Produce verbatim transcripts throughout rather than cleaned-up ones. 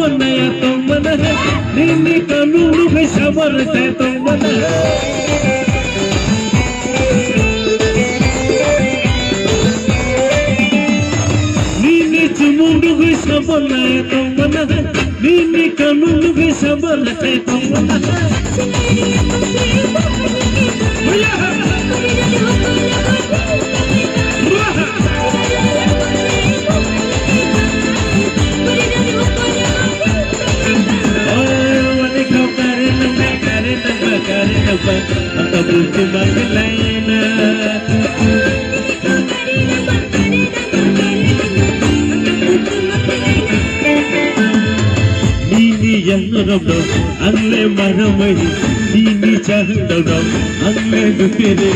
Naya tongmana hai, nini kanung nugwi sabar te tongmana hai. Nini chumung nugwi sabar naya tongmana hai, nini kanung nugwi sabar te tongmana hai. Nini yang rok rok ang le maramai, nini chang rok rok ang le dukere.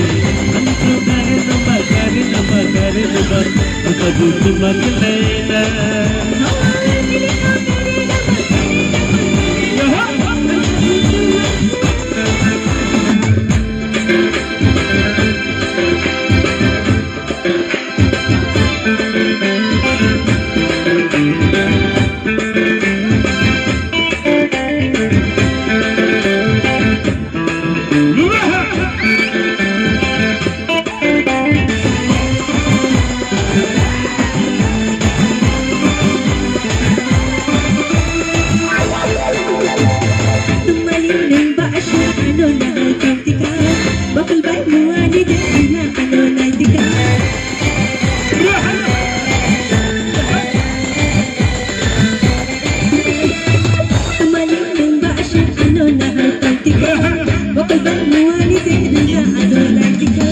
Ang to gare namba, gare namba, gare namba, ang to butu maglena. Bakul bai muani de ina ano nai tika. Tumali nung ba asha ano nahar pantika. Bakul bai muani de ina ano nai tika.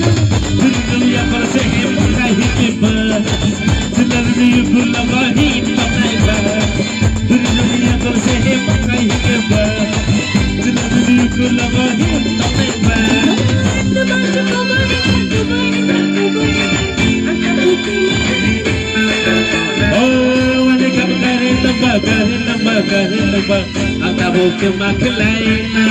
Dunia bersih pakai hikmah. Sedang di pulau bahin pakai bah. Dunia bersih pakai hikmah. Sedang di pulau bahin pakai bah. Oh, wani kap kare lamba, kare lamba, kare lamba. Ang tabuk kema kelaina.